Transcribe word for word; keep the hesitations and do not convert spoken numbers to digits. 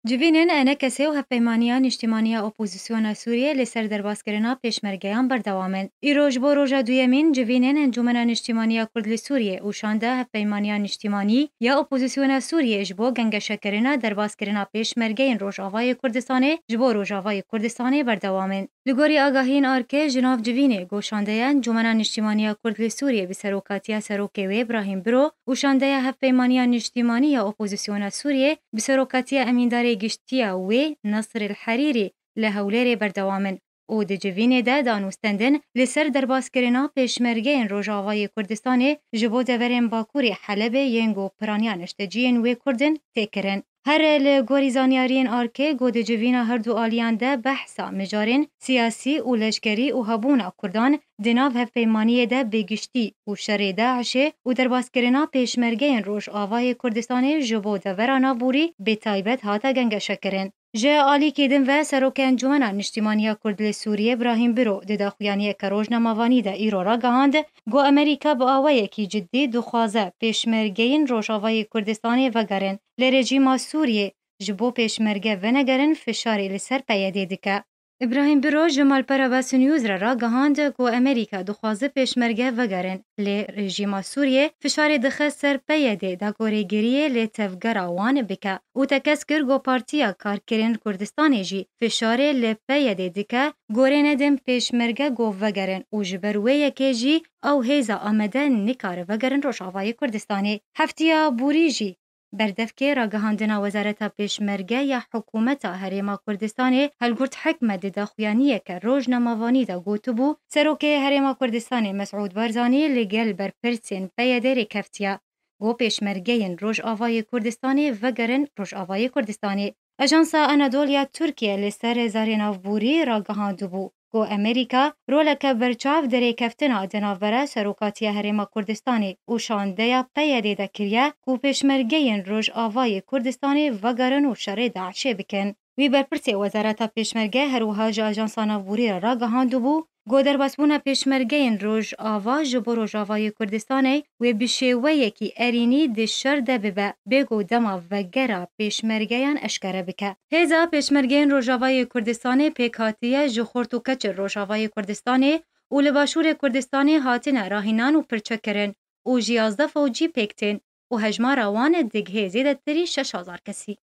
Civînên ENKSê û Hevpeymaniya Niştîmanî ya Opozîsyona Sûriyê li ser derbaskirina pêşmergeyan berdewam in. Îro ji bo roja duyemîn civînên Encûmena Niştîmanî ya Kurd li Sûriyê û şanda Hevpeymaniya Niştîmanî ya Opozîsyona Sûriyê ji bo gengeşekirina derbaskirina pêşmergeyên Rojavayê Kurdistanê ji bo Rojavayê Kurdistanê berdewam in. Li gorî agahiyên ARKê ji nav civînê, ku şandeya Encûmena Niştîmanî ya Kurd li Sûriyê bi serokatiya serokê wê Brahîm Biro û şandeya Hevpeymaniya Niştîmanî ya Opozîsyona Sûriyê bi serokatiya emîndarê giştî ya wê Nasir El Herîrî li Hewlêrê berdewam in û di civînê de danûstendin li ser derbaskirina pêşmergeyên Rojavayê Kurdistanê ji bo deverên Bakurê Helebê yên ku piraniya neşteciyên wê Kurd in tê kirin. Her li gorî zanyariyên ARKê, ku di civîna herdu aliyan de behsa mijarên siyasî û leşkerî û hebûna Kurdan di nav hevpeymaniyê de bi giştî û şerê DAIŞê û derbaskirina pêşmergeyên Rojavayê Kurdistanê ji bo devera navborî bi taybet hate gengeşekirin. Ji alîkî din ve Serokê Encûmena Niştîmanî ya Kurd li Sûriyê Brahîm Biro di daxuyaniyeke rojnamevanî de îro ragihand, ku Amerîka bi awayekî cidî dixwaze pêşmergeyên Rojavayê Kurdistanê vegerin, lê rejîma Sûriyê ji bo pêşmerge venegerin fişarê li ser PYDê dike. Îbrahîm Biro ji malpera Basî News re ragihand ku Amerîka dixwaze pêşmerge vegerin, lê rejîma Sûriyê fişarê dixe ser PYDê da ku rêgiriyê li tevgera wan bike û tekez kir ku Partiya Karkerên Kurdistanê jî fişarê li PYDê dike, gorê nedin pêşmerge ku vegerin û ji ber wê yekê jî ew hêza amade nikare vegerin Rojavayê Kurdistanê. Heftiya borî jî berdevkê ragihandina Wezareta Pêşmerge ya Hikûmeta Herêma Kurdistanê Helgurt Hikmet di daxuyaniyeke rojnamevanî de gotibû, Serokê Herêma Kurdistanê Mesûd Barzanî li gel berpirsên PYDê rêkeftiye, ku pêşmergeyên Rojavayê Kurdistanê vegerin Rojavayê Kurdistanê. Ajansa Anadolu ya Tirkiye li ser hêzarê navborî ragihandibû, ku Amerîka roleke berçav di rêkeftina di navbera Serokatiya Herêma Kurdistanê û şandeya PYDê de kiriye ku pêşmergeyên Rojavayê Kurdistanê vegerin û şerê DAIŞê bikin. Wî berpirsê Wezareta Pêşmerge her wiha ji Ajansa Navborî re ragihandibû, ku derbasbûna pêşmergeyên Rojava ji bo Rojavayê Kurdistanê wê bi şêweyekî erînî di şer de bibe, bê ku dema vegera pêşmergeyan eşkere bike. Hêza pêşmergeyên Rojavayê Kurdistanê pêk hatiye ji xort û keçên Rojavayê Kurdistanê û li Başûrê Kurdistanê hatine rahînan û pirçekirin û ji yazdeh fewcî pêk tên û hejmara wan digihê zêdetirî şeş hezar kesî.